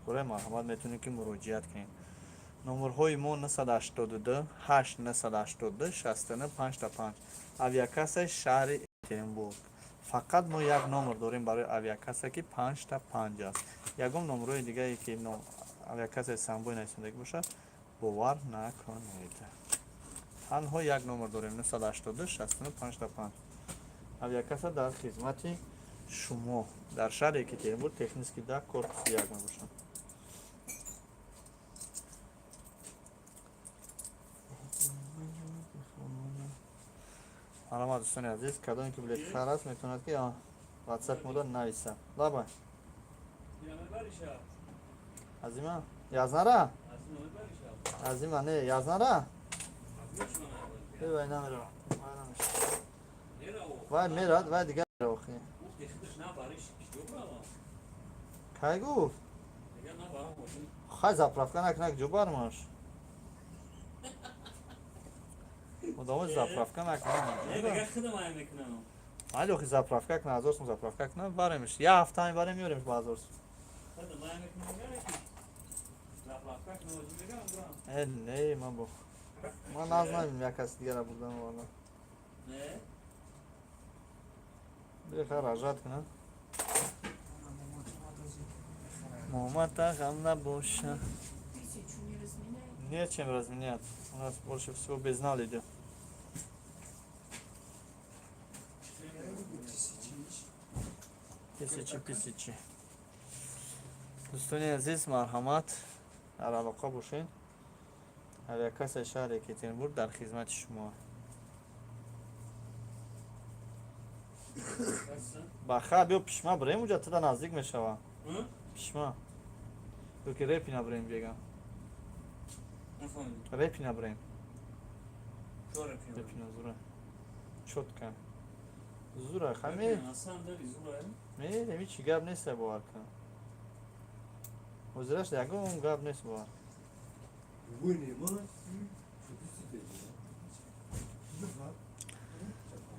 кора, марҳамат, метавонед, ки муроҷиат кунед. Номерҳои мо 982 8 982 69 55. Авиакассаи шаҳри Екатеринбург. Фақат мо як номер дорем барои авиакасса, ки 55 аст. Ягон номерҳои дигае, ки авиакассаи самбои нависондагӣ бошад, бовар накунед. Танҳо як номер дорем: 982 69 55. Авиакасса дар хизмати шумо дар шаҳри Екатеринбург, Технический 10, корпуси 1 мебошад. Марҳамат, дӯстони азиз, кадоме ки билетхар аст, метавонад, ки ватсап мода нависа. Лабай, азима язнара, азима не язнара, вай намера, вай мерад, вай дигар охи. Кай гуфт? Хай, заправка накунак, ҷо бармаш. Одамои заправка накунам. Майли, охи, заправка кунам, 1000 сум заправка кунам, баремш. Як ҳафта мебарем, меёремш ба 1000 сум. Э, не, ман бо ман назнамем, як каси дигара бурдан овардан. Беха ражат кунам. Момата ғам набоша. Тысячу не разменяй. Нечем разменять. У нас больше всего безнал идет. Тысячи, тысячи. Дӯстони азиз, марҳамат, дар алоқа бошед. Авиакассаи шаҳри Екатеринбург дар хизмати шумо. Баха, биё, пишма бирем, уҷа туда наздик мешава. Пишма. Ёки Репина бирем, бегам. Репина бирем. Репина зура. Чётко. Зура, хаме. Мерем, ҳичи гап нест, бовар кун. Ҳозираш ягон гап нест, бовар.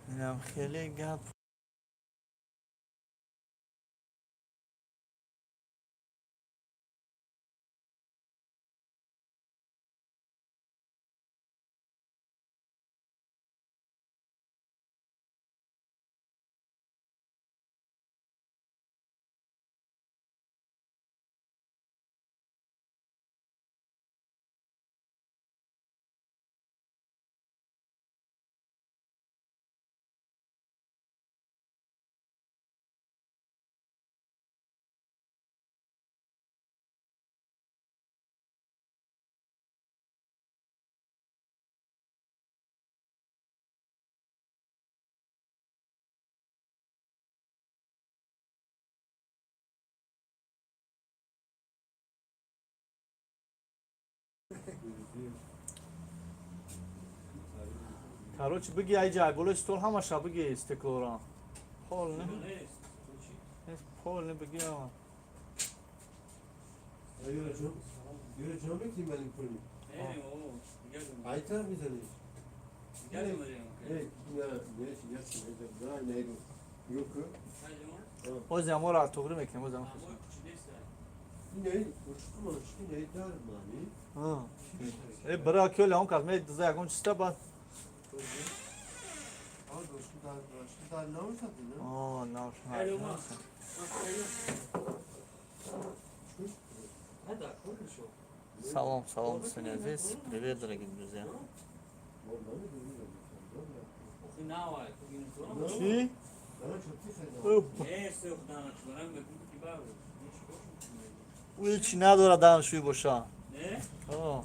Инам хеле гап. Короче, биги, айҷа ай болои стол ҳамаша биги, стеклора. Пол не? Пол не, биги ама. Юра, метимелим пули? Ай тараф мизаниш? Не, не, не, не, не, не. Ози амора туғри мекунем, ози ама. Не, не, дар мани. Э, бира кёли он кас ме диза ягон чиста бад. А, дар наушад, не? О, науш. Салом, салом, дӯстони азиз. Привет, дорогие друзья. Чӣ? Ҳеч надорад даншӯй боша. О.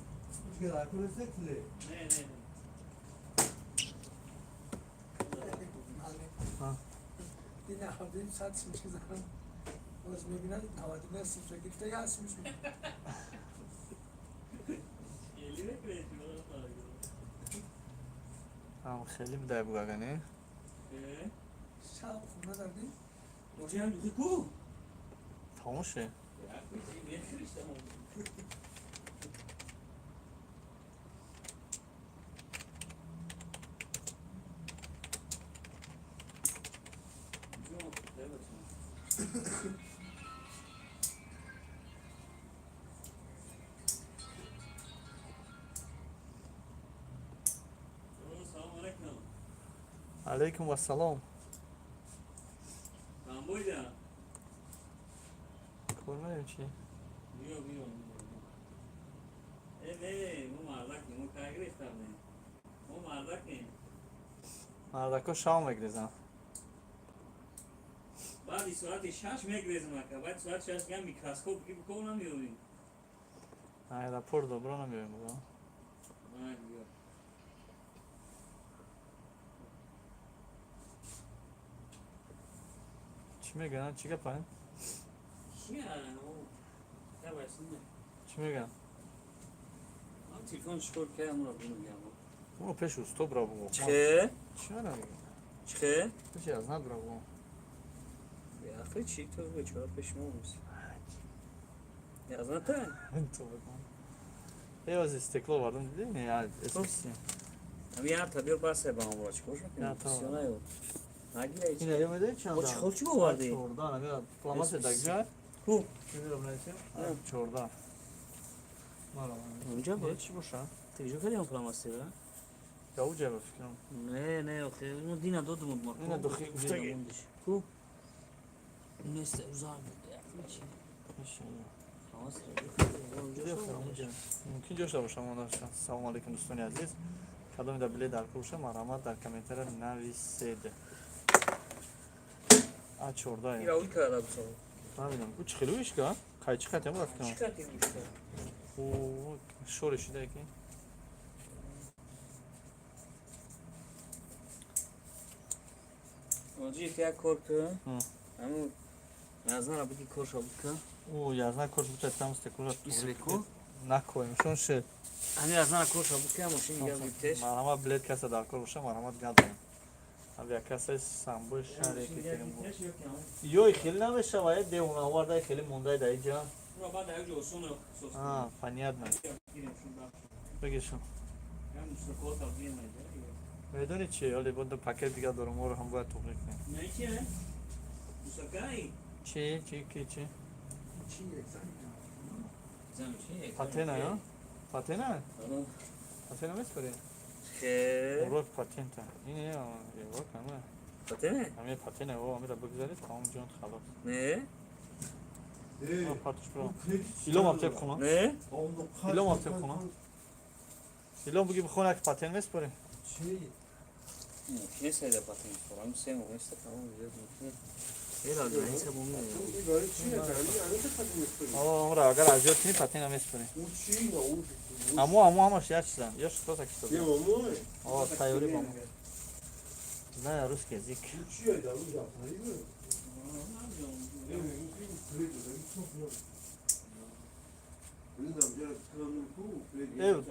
Ин 97 сум чизам. Боз мебинад, 99 сум гирифта, як сум шуд. Ам хеле бидай бугага, не? Шаб хона дардим. Тамом ше. Алейкум вассалом. Тамбойда. Кор мерем чи? Биё, биё. Э, не, мо мардакем, мо кай гирифтардем? Мо мардакем. Мардако шав мегрезанд. Баъди соати 6 мегрезем, ака. Баъди соати 6 гам микроскоп ки бикор намеёбем. Аэропорт добро намеёбем буда. Майли, биё. Чӣ мегӯянд? Чӣ гапанд? Чия? Давай, синне. Чӣ мегӯянд? Ман телефон чикор кардам, онро бинам. Оно пеши усто бра бугӯ. Чхе? Чӣ мегӯянд? Чхе? Пеши аз над бра бугӯ. Ахи чи то бечора пеш мо нест. Язната? То бигӯ. Э, ози стекло вардам дидӣ? Не, я SPC. Ами я табир басе ба амро чикор Я мекунем? та. Сионаю. Нагирай. Ина ё медонӣ чанд? О, чӣ хел чӣ овардӣ? 14, намедонам. Фломастер дар ҷой? Ку? Мебирам нависем. 14. Мара. Унҷа буд? Чӣ боша? Ты ҷо кардем фломастера? Я уҷа ба фикрам. Не, не, охе, ну дина додум ма. Ина духи гуфтаги. Ку? Нест, узар буд. Чи? Фломастера. Мумкин ҷошта бошам ондаша. Салому алейкум, дӯстони азиз. Кадоме дар билет дар кор боша, марҳамат, дар комментария нависед. А 14. Ира уй карда бусо. Намедонам. Ӯ чӣ хеле ишка? Қайчи қатям ба фикрам. Чӣ кардем ишка? О, шоре шуда ки. Оҷи як кор кун. Аму язнара буди корша буд кун. О, язна корш буча там стекло. Исреко? Накоем, шон шед. Ами язнара корша буд кун, мошин гап гиртеш. Марҳамат, билет каса дар кор боша, марҳамат, гап занед. Авиакассаи Самбои шаҳри Екатеринбург. Ёй, хеле намешава, э, девонавардай хеле мондай дар иҷа. А, понятно. Бигиршон. Медони чи? Оле, бо пакет дигар дорум, моро ҳам бояд туғри кунем. Чи, чи, ки, чи? Чи экзамен? Патена, ё? Патена? Патена меспорӣ? Хе. Урок патента. Ин урок ама. Патена? Ами патена, о, амира бигзаред, тамом ҷон халос. Не? О, партуш бро. Илом аптеп хона. Не? Илом аптеп хона. Илом буги бихона ки патент меспорӣ? Чи? Не сайда патен сорам, сем оста тамом зиёд. Ера граница бо ми. О, амра агар аз ёд кунӣ патента меспорӣ. Амо, амо ҳамаш як чизанд. Ё что так что? О, тайёрӣ ба мо. Знаю русский язык. Э,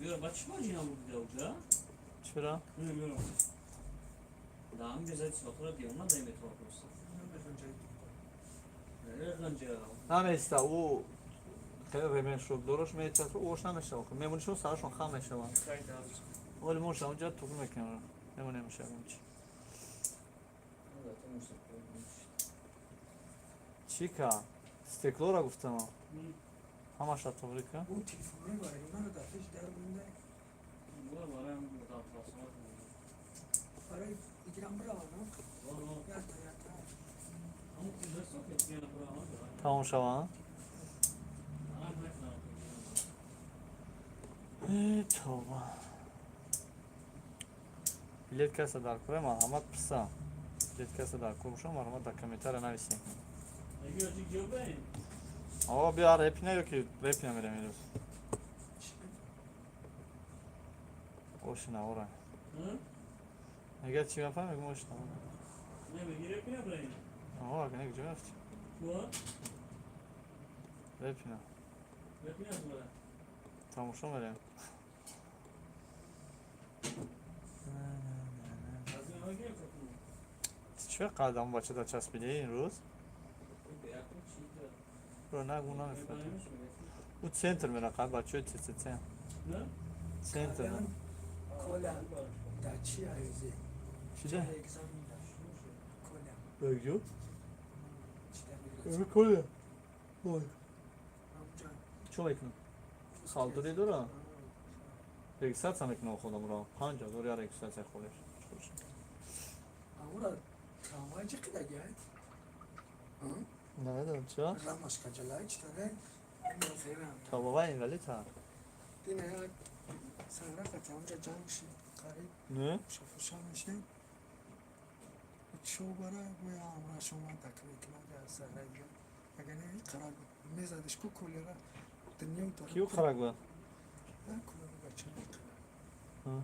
Биёра ба чӣ маҷина бурдида уҷа? Чиро? Биёра. Да ҳамин ҷо зади сохтора диёна дай метавон просто. Ганҷа. Намеиста, ӯ хеле ремен шуд, дорош мечасп, ош намешава. Мемонишон сарашон хам мешаванд. Оли мо онҷа туғри мекунем. Мемонем шавем чи. Чӣ ка? Стеклора гуфтам. Ҳамаша туғри ка? Ӯ телефонҳои вайронаро дар пеш дар монда. Барои бигирам биравам. Якта, якта. Тамом шаванд? Э, тавба. Билет каса дар кора, марҳамат, пирсам. Билет каса дар кор боша, марҳамат, дар комментария нависем. О, биё репина ё ки репина мерем имрӯз. Оши навора. Мега чӣ гапа мегум оши навора. О, ага не куҷо рафти? Репина. Тамошо мерем. Чӣ қадам бача дар часпидӣ имрӯз? Ро нагу намефаҳмам. Ӯ центр мерақад, бачаҳои ЦЦЦ. Центр. Коля, дар чи айзе? Чида? Экзамен Коля. Куҷо? Чи дар мегирад? Коля. Ой. Ҳамҷа. Чӣ мекунам? Салдури дора. Регистрация мекунам худамро. 5000 я регистрация холиш. Аура трамвай чиқидаги ай? Намедонам ча? Рамашка ҷалай читаре. Та баба инвалид та. Дина як сагра қати ҳамҷа ҷанг шид. Қариб Не? шафуша мешид. Шобара гӯя ҳамраш омад дакмекунад дар сагра дига. Агар не қарак мезадиш ку колера дунё дора. Киё қарак ба? На бача мекунад.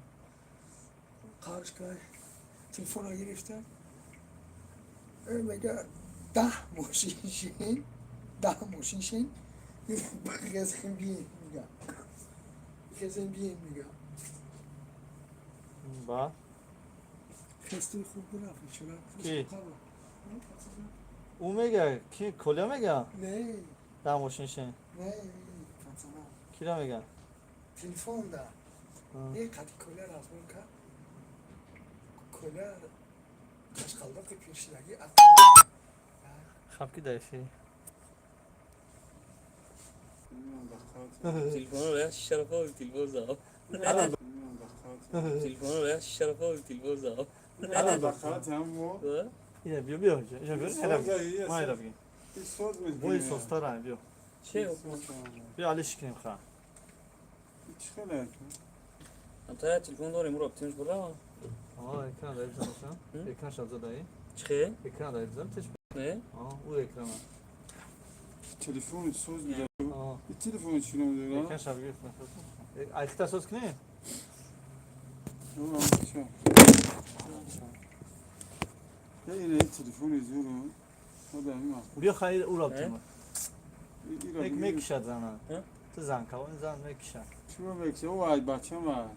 Қарш кай телефона гирифта. Мега 10 мошин шин, 10 мошин шин. Хезем биен мега. Хезем биен мега. Ба? Хестуи хуб рафт бечора. Ки? Ӯ мега ки Коля мега? Не. 10 мошин шин. Не, пацана. Кира мега? Телефон да. Не қати Коля разбор кард. Коля қашқалдоқи пиршидаги. Хаб ки дайфи. Телефон ро шарафа телефон зав. Телефон ро шарафа телефон зав. Ина биё биё инҷа биё ҳера ма ҳера бигин. Бои состара биё. Че? Биё алиш кунем ха. Амта телефон дорем ро тимш бара. А экран дай бизанам. Экран шад задаи. Че? Экран дай бизанам теш. Не? А ӯ экрана. Телефон соз буда. Телефон чӣ ном дора? Экран шад гирифт. Айхта соз кунем? Телефони зуру. Биё хайр ӯ ро тима. Мекишад зана. Ту зан кав, ин зан мекишад. Чӣ мекиша? Ӯ ай бачама.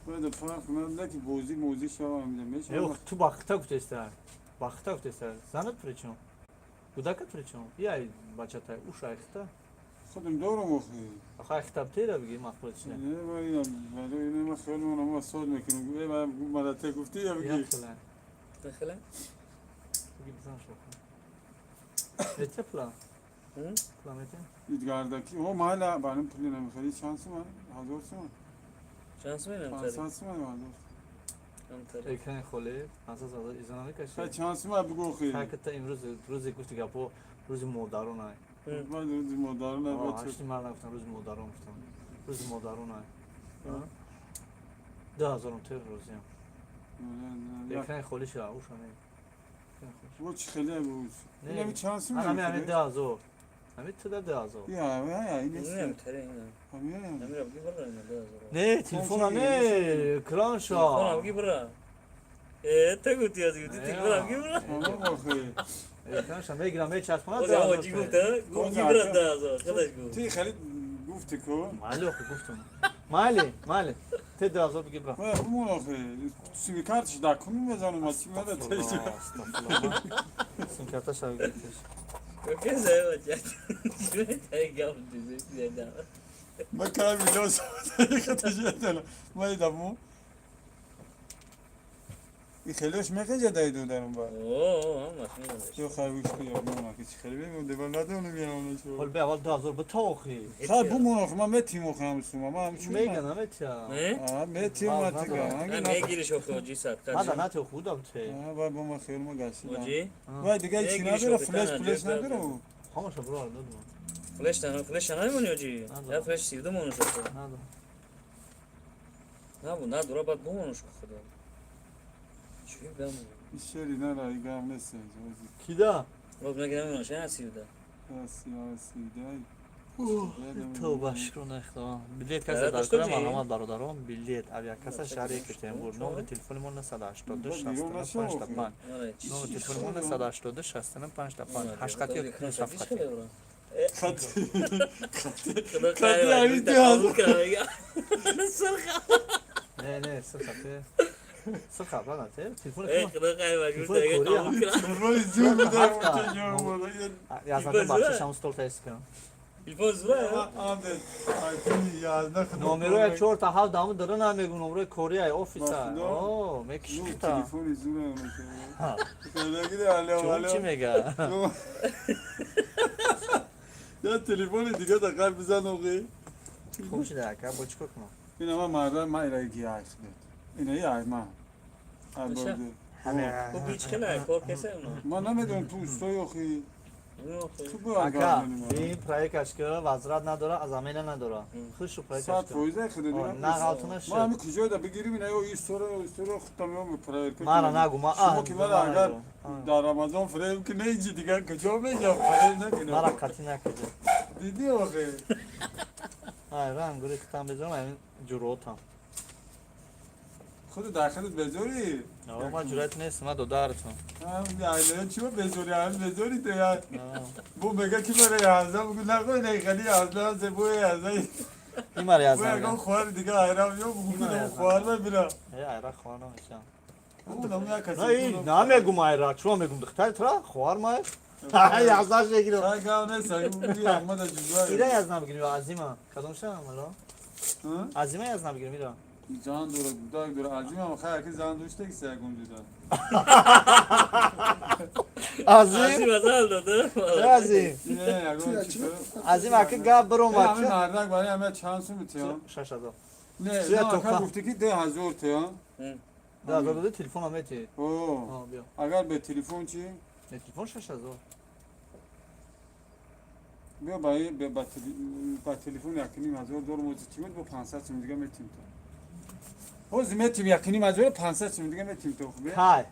Бояд фарқ надора ки бозӣ мозӣ шавам мешавад. Ту бахта гуфтеста. Бахта гуфтеста. Занат при чём? Кӯдакат при чём? И ай бачатай, уш айхта. Худам дорам охи. Аха айхта бтера биги мақбул чи не? Не, вай, вале ина ма хеле мона ма сод мекунам. Э, ма марате гуфти я биги. Хела. Биги бизан шо. Мете пула? Пула мете? Идгардаки, о майла, барам пули намехари чанд суман? 1000 суман. Чанд суман? 500 суман 1000. Экрани холе, 500 ҳазор изо намекаши? Чанд суман бугу охи. Ҳаката имрӯз рӯзе гуфти гапо рӯзи модарон ай. Ман рӯзи модарон ай. Ҳашти мард гуфтам рӯзи модарон гуфтам. Рӯзи модарон ай. 2000 тер рӯзиям. Экрани холӣ шуда, уша не. Бо чӣ хеле буд? Инами чанд суман? Ҳами ҳами 2000. Ҳами туда 2000. Я, я, ин Не, таре ина. Ҳамира буги бара ина 2000. Не, телефона не, экран ша. Телефона буги бара. Э, та гуфти аз гуфти телефона буги бара. Экран ша мегирам, мечаспонад. Оз ама чӣ гуфта? Буги бара 2000. Худаш гуфт. Ти хеле гуфти ку? Майли охи гуфтам. Майли, майли. Те 2000 буги бара. Ма бумон охи. Сим карташ да кун мезанам, ма чӣ мада те. Сим карта ша гирифтеш. Ке зай бача. Чӣ тай гап дизӣ да. Ма кара миллион сомон ма дидам. И хелеш мехеҷа дай дударам ба. О, ҳамаш мехеҷа. Ё хай гӯш кун, ё мона ки чӣ хеле мемон деба надонам я она чо. Ҳол бе аввал 2000 бито охи. Хай бумон охи, ман метим охи ҳам сума, ман ҳам чун. Мега наметия. Не? А метим ма тига. Мегириш охи оҷи сад. Мада нате худам те. А вай бо ма хел ма гаши. Оҷи? Вай дига чӣ надора, флеш флеш надора. Ҳамаша бро додум. Флеш та, флеш намемони оҷи. Я флеш 32 монуш охи. Надо. Набу, надора баъд бумонуш худо. Чӣ бам? Ишери нара игам нест. Кида? Боз меги намемонаш, я 32. Си, Тавба, шукр на Худо. Билет каса дар кунам, марҳамат бародарон, билет авиакасса шаҳри Екатеринбург. Номери телефони мо 982 65 5. Номери телефони мо 982 65 5. 8 хати ё 7 хати. Хати ҳамин 2000. Не, не, сир хати. Сир хат, бана, те, телефони Э, худо қай маҷбур дега қабул кунам. Телефони зур буда. Язда бахшиш ҳам стол тайс кунам. Телефон зура? Номероя 4 та 7 даму дара намегум, номерои кория офиса. О, мекишита. Телефони зура. Чун чӣ мега? Я телефони дига да қайб бизан оғи. Хуб шуда, ака, бо чӣ кор кунам? Ина ма марда ма ира ги ай худет. Ина я ма. Ай Баша. борде. Ку бич хела кор кесе уно. Ма намедонам ту устои охи. Ту бо Ака, ин проекташ ки вазрат надора, аз амена надора. Хушу проекташ сад ки. фоиза худет. На ғалтуна Ма ами шуд. куҷо да бигирим ина ё истора истора худта меом проверка. Мара нагу, ма Шумо ки мара агар дар Рамазон фиреб ки неинҷи дигар куҷо мешав фиреб накунам. Мара қатӣ накида. Дидӣ охи. Ай, ранг гури хитам безорам, ами ҷуротам. Худ дар худат безорӣ. Ма ҷурат нест, ма додаратам. Ам чима безорӣ, ам безорӣ ту я. Бу мега ки мара язда бугу нахой не хали язда зе бу язда. Ин мара Бу язда. ягон хоҳари дига айрам ё бугу Ин мара ку язда. хоҳар мебира. Э, айра хоҳар намешам. Бу нам як каси. На, ин намегум айра, чуро мегум духтари тура? Хоҳар май? Яздаш мегирам. Хай гав нест, ай бугу Аҳмада ҷузва. Ира язна бигирим, Азима. Кадом шам, ало? Азима язна бигирим, ира. Зан дора, гудак дора. Азимам хай ки зан дошта ки сягон ҷуда. Азим? Азим азал дада. Азим. Не, ягон чи. Азим ака гап биромад. Ҳамин мардак барои ҳама чанд сум тиён? 6000. Не, Чия не, ака тоқа? гуфти ки 2000 тиён. Да, дода телефон мети. О, А, биё. агар бе телефон чи? Не, телефон 6000. Биё ба ба телефон 1500 дорум ози чӣ буд бо 500 сум дига метим то. Ҳози метим 1500 500 сум дига метим то хуб. Кай.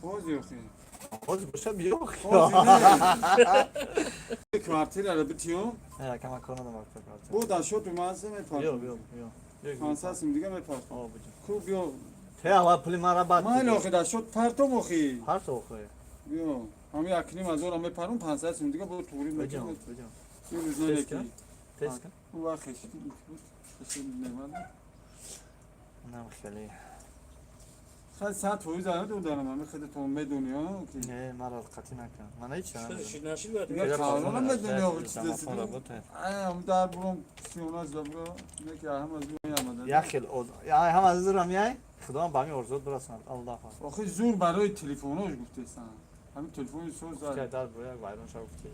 Ҳози охи. Ҳози боша биё. Ҳози не. Квартираро битиён. Не, ака ман кор надорам ака. Бо дар шоту ман се Биё, мепартам. биё, биё. Биё. 500 сум дига мепартам. О, буҷа. Ку биё. Те ава пули мара бад. Майли охи дар шот партом охи. Парто охи. Биё. Ҳами 1500 мепарум 500 сум дига бо туғри Биҷон, метим. биҷон. Ин рӯзна Тест неки. кун. Тест кун. У вақт хеш буд. Хеш немад. Нам хеле. Хай 100% намедонам, ҳами худатон медонӣ, а? Ки Не, мара қатӣ накун. Ман ҳеч Шид нашид бад. Дигар қавлона медонӣ, охи чиз Телефон десиди. работает. Ай, ҳам дар буром сиёнаш забро, не ки ҳам аз меомада. Як хел од. Я ҳам аз зурам яй. Худо ба ми орзуот бирасонад. Аллоҳ. Охи зур барои телефонош гуфтесан. Ҳамин телефони соз Ки зад. дар буро як вайрон шав гуфтӣ.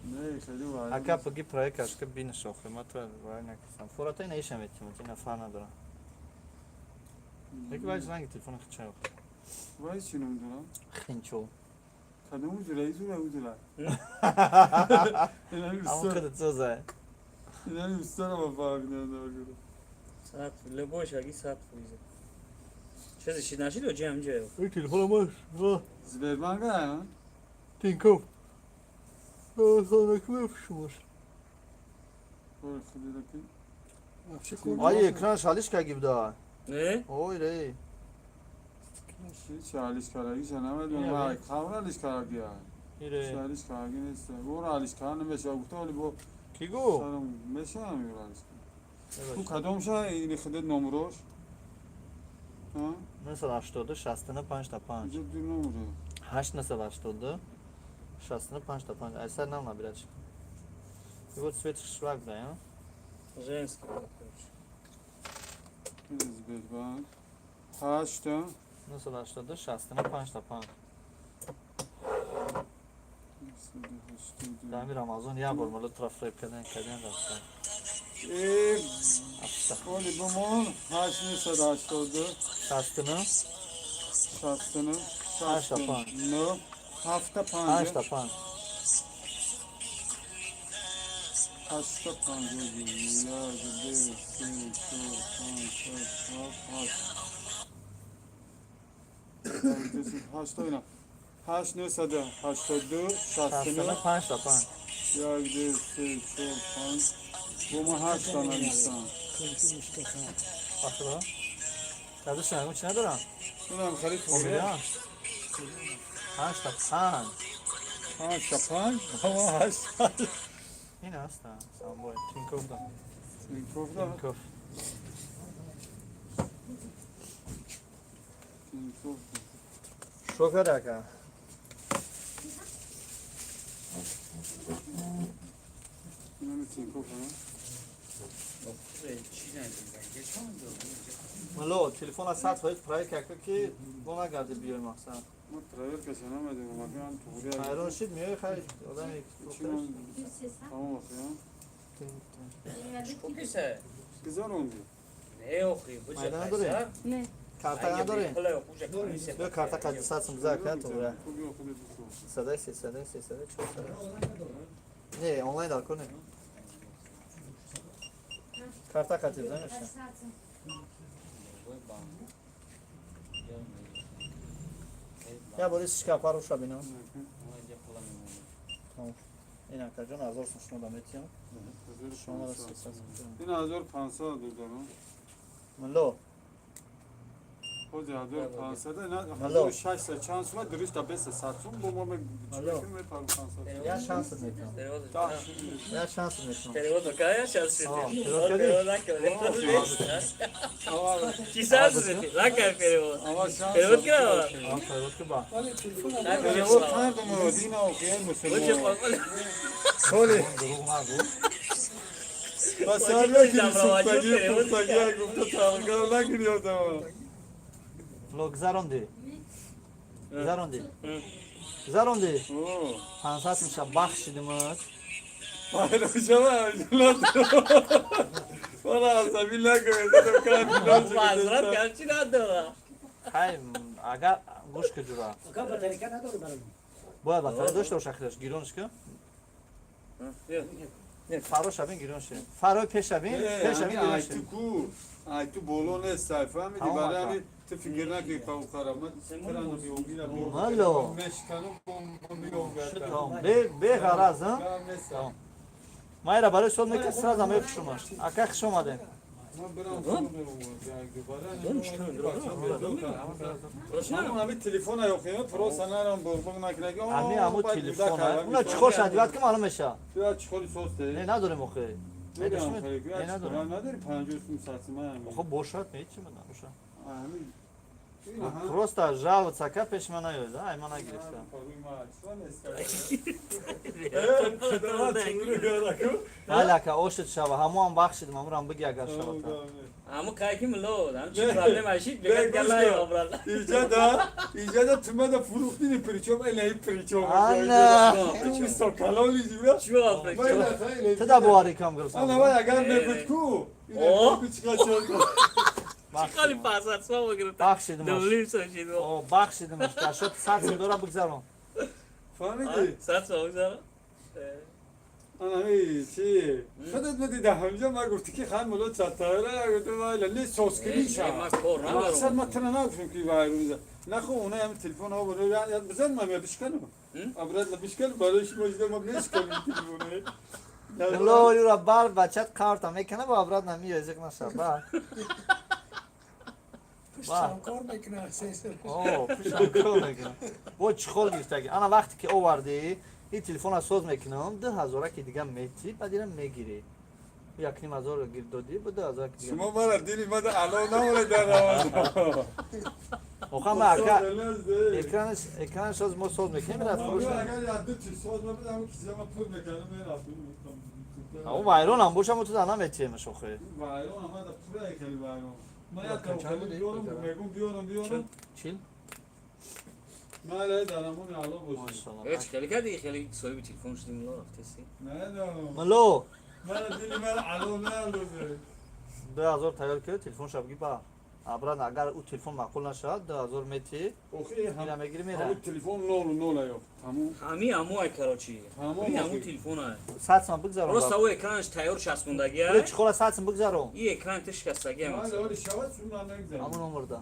Не, хеле вайрон. Ака паги проекташ ки бинаш охи, ма ту вай накардам. Фурата ина ишам метим, ина фар надорам. Яки вай ранги телефони хича. Вай чӣ ном дорам? Хинчо. Кадом узура, изура, узура. Инами Амон уста, када цоза. инами устара ма фарқ надорам. Сад любой шаги сад фоиза. Чизи шид нашид ё ҷам ҷа. Ой телефон маш. Сбербанк а? Тинков. Шумош. Ой, худо ки. Вообще кор Ай экран шалиш кагиб да. Не? Ой рей. Чӣ алиш карагиша намедонам. Ина Вай, қавр алиш карагия. Ире. Чӣ алиш караги нест. Ора алиш кара намеша. Гуфта оли бо Ки гу? сарам мешавам ё алиш кара. Ту кадом ша ини худат номрош? Ҳа? 982 65 та 5. Иҷо ду номро. 882 65 та 5. Ай сар нам набирать. И вот цвет швак да, я? Женский. Короче. Сбербанк. Ҳашта. 982 65 та 5. Дар ҳамин Рамазон як бор мало тура фреб кардан кардан рафтан. Э, Афта. оли бумон 882 69 69 Ҳашта панҷ. 69 ҳафта 5 панҷ. та 5. Ҳашта панҷ. Як, ду, се, чор, панҷ, шаш, ҳафт, ҳашт. Ҳашта ина. 882 69 69 5 та 5. як, ду, се, чор, панҷ. Бо ма ҳашта навиштам. Бахро. Дадош нагум чи надорам? Унам харид Омида. 8 та 5. Ҳашта панҷ. Бо ҳашт. Ин аст, самбой. Тинков да. Тинков да. Тинков. Тинков. Шо карда ака? Инами Тинков, а? Мало, телефона 100% проверка ка, ки бо нагарди биёй, мақсад. Мо проверка ша намедонам, агар туғри. Ҳайрон шид, меои, хай, одами. Тамом охи. Куписа. Гузаронди. Не, охи, буҷа. Майда надорем? Не. Карта надорем? Биё, карта қади 100 сум бизар, ка туғри. Садай се, садай се, садай чор, садай. Не, онлайн дар кор не. Карта қати бизар. Я бори сишка паруша бинам. Ин акаҷон, 1000 сум шумо да метиҳам. Шумо да 300 сум. Ин 1500 додарам. Мулло. Ҳози 1500, ина Алло. 1600 чанд сума дуруст беса 100 сум бо мо. Алло. Мепарам 500. Я шанс метиҳам. Я шанс метиҳам. Перевод какая сейчас? А, перевод кардӣ? Перевод Чи сразу лакай перевод. Перевод кардам. А, перевод ки ба. Вале телефон. Перевод кардам, дина охи мусулмон. Соли. Дурӯғ нагӯ. Ба сар нагири, сухтагӣ, пухтагӣ гуфта талгар нагири одама. Мулло, гузаронди. Гузаронди. Гузаронди. 500 сум ша бахшидимат. Байрашава вала асаби накунед, Маъзарат кард, чи надора? Хай, агар гӯш ки, ҷура. Ака, батарейка надорӣ барои? Бояд батарея дошта боша, хелаш гирон шка. Фаро шабин, гирон ши. Фарои пешабин, пешабин гирон Ай, ши. ту ку, ай, ту боло нест, фаҳмиди? Тамом, барои ака. ҳамин ту фикр накунӣ, қавқара ман тирану миёнгира. Алло. Мешкану миёнгарда. Бе бе ғараз, а? Гап нест. Майра барои сол мекунӣ, сразу мепӯшумаш. Ака, хуш омадем. Ман бирам. Ҳамун ҳами телефона ёхе, просто нарам бурбур накунаг. Ами аму телефона. Уна чӣ шад, ки маълум меша. Чӣ состе? Не, надорем охе. Не, надорем. Надори 50 сум, 100 сум? Хоб бошад, мечи ман набоша. Ҳамин. Просто жаловаться ка, пеш ман наёд, ай ман нагирифта. Майли, ака, ошид шава, ҳамоам бахшидим, ҳамурам биги, агар шавата. Ҳамо кайки мило, ҳам чи проблема шид, бегат галай обрала. Иҷада, иҷада тумада фурӯхтини причом, элаи причом. Ана. Сокалони ҷура. Чӣ причом? Ту да боварӣ кам гирифтам. Ана вай агар мебуд ку. О. Бахшидим. Хали 500 сом гирифта. Бахшидимаш. Дублим сошид. О, бахшидимаш. Дашот 100 сум дора, бигзарон. Фаҳмидӣ? 100 сом гузара. Ана чи? Худат медида ҳамҷа ма гуфти ки хай муло чаттара гуфтам вайла не соскириша. Ма кор Мақсад надорам. ма тана нагуфтам ки вайруза. Нахо она ҳам телефон ҳо буд. Я бизан ма бишканам. Обратно бишкан барои шумо ҷида ма мешканам телефоне. Ло, юра бар бачат карта мекана, ба обратно миёй, зиқ наша. Ба. Пуштам кор мекунад сенсор. О, пушам кор мекунам. Бо чӣ гирифтаги? Ана вақте ки овардӣ, ин телефонро соз мекунам, 2000 ки дига метӣ, баъд ира мегирӣ. 1500 гир додӣ, бо 2000 ки дига. Шумо мара дили мада ало наморе дар раванд. Оха, ма ака, экранаш соз мо соз мекунем, мера фурӯш. Агар як ду чиз соз мебудам, ки ма пул мекардам, мерафтам. Ау вайронам боша, мо ту да наметиемаш охе. Вайрон омада, пура хеле вайрон. Ман як хеле биёрам, мегум биёрам, биёрам. Чил? Ман лай дарамон ало бош. Машаллоҳ. Э, хеле кади, хеле соҳиби телефон шудим, мило рафтеси. Не, Мало, ман дили ман ало наандозе. 2000 тайёр ки, телефон шаб ги ба. Обратно агар ӯ телефон маъқул нашавад, 2000 метӣ, Охи ира мегирӣ, мера. ҳам телефон нол нол ё. Тамом. Ҳами ҳамо ай, короче. Тамом. Ҳами ҳамо телефон ай. 100 сум бигзарон. Просто ӯ экранаш тайёр часпондаги Пули ай. чиқора 100 сум бигзарон. И экран ти шикастаги ай Ман масалан. оли шавад сум намегзарам. Ҳамун номерда.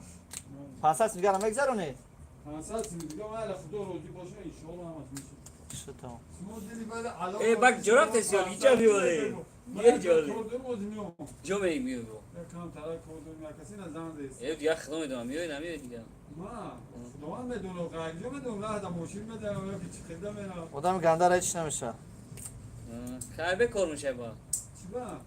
500 сум дигара мегзаронӣ? 500 сум дига ман худо розӣ боша, иншоаллоҳ ҳамаш мешавад. Шуд, тамом. Шумо дили ман ало. Э, бак ҷо рафтеси, ё ҳиҷа биёре. Е ҷоли. Кор дорам, ози меом. Ҷо меи миёй бо. Якам тара кор дорам, як каси на зан дест. Э, дига худо медонам, миёй намиёй дига. Ма, худованд медонад, ғайрҷо медонам, раҳ да мошин медарам ё ки чӣ хелда мерам. Одами гандара ҳеч намеша. Хай, бекор мешай ба. Чӣ ба?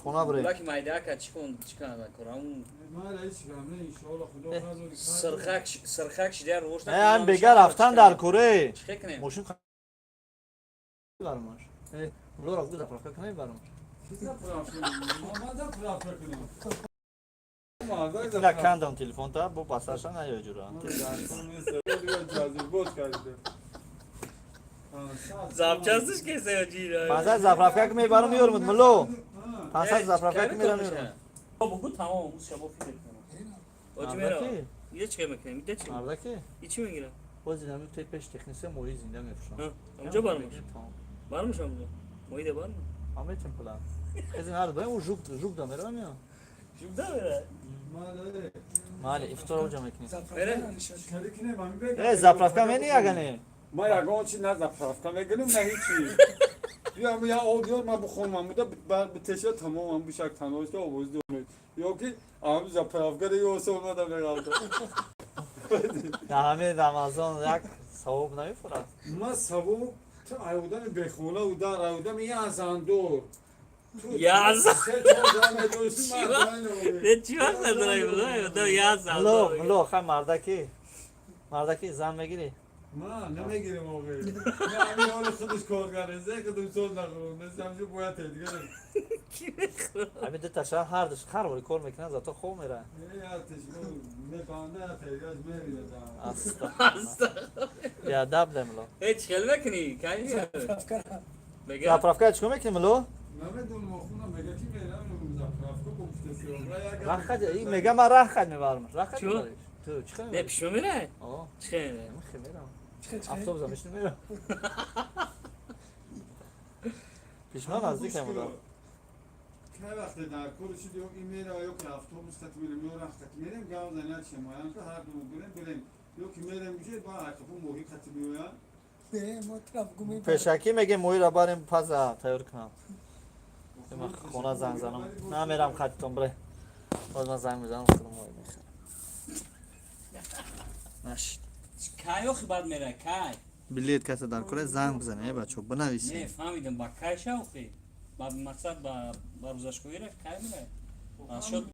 Хона бирем. Лаки майдака чӣ кон, чӣ кана кор ҳамун. Ман ҳеч гап не, иншоаллоҳ худо назори. Сирхак сирхак шида рӯш. Э, ҳам бега рафтан дар куре. Чӣ кунем? Мошин бармаш. Э, лора гуза заправка кунай бармаш. Ман заправка кунам. Ина кандам телефонта, бо басаша наё ҷура. Боз карда. Запчастиш кесе ҷира. 500 заправка ки мебарам, меёрмуд, мулло. 500 заправка ки мерам, меёрмуд. Бугу тамом, ус шабо фикр кунам. Оҷи мера. Мардаки? Ида чӣ мекунем? Ида чӣ? Мардаки? И чӣ мегирам? Боз инами те пеш техниса моҳи зинда мефурӯшам. Амҷо бармош. Бармош амҷо. Моҳида бармош. Ҳам пула. Эзин ҳар дуем у жук жук да меравам ё? Жук да мера. Мали, ифтор оҷа мекунем. Заправка. Э, заправка мени ягане? Ма ягон чи на заправка мегирим, на ҳичи. Биям, я одиёр ма бухонам буда битеша тамомам бишак таношта овоз дорем. Ё ки ам заправка ро ёса омада меғалта. Да ҳамин Рамазон як савоб намефурад. Ма савоб ту айодами бехона удар айодами я зандор. Я. Не, чӣ вақт надорай буда? Да я зан. Мулло, мулло, хай мардаки. Мардаки, зан мегирӣ? Ма намегирем, оғе. Ма ҳами ҳоли худаш коргаре, зе худум соз нахӯрам, несамҷо бояд дигар. Ҳамин дуташа ҳар душ ҳар бори кор мекунад, зато хоб мера. Мебанда, тегаш мерида. Астағфируллоҳ. Биадаб да, мулло. Э, чӣ хел мекунӣ? Кай Заправка. Заправка чикор мекунӣ, мулло? Намедонам, охуна мега ки мерам заправка гуфтеси. Рахат, мега ман рахат мебарам. Рахат Чӣ? мебариш. Ту чӣ хел Не, мебариш? пишма мерай? О, Чӣ хел мерай? ман хел мерам. Автобуса мешинам, мерам. Пишма наздикам буда. Кай вақте дар кор шуд, ё ин мера, ё ки автобус қати мерем, ё рахт қати мерем, гав занят шемоян ки ҳар ду бирем, бирем. Ё ки мерем гуше, ба айқапу моҳӣ қати меоян. Не, мо трафку мебарем. Пешакӣ мегем, моҳиро барем, паза тайёр кунам. Ман хона занг занам. Намерам хатитон, бре. Боз ман занг мезанам, худам моҳӣ мехарам. Нашид. Кай охи баъд мерай? Кай? Билет каса дар кора, занг бизанед, бачо, Не, бинависед. фаҳмидам, ба кай ша охи? Ба мақсад, ба рӯзашкоира кай мерай? Аз шод.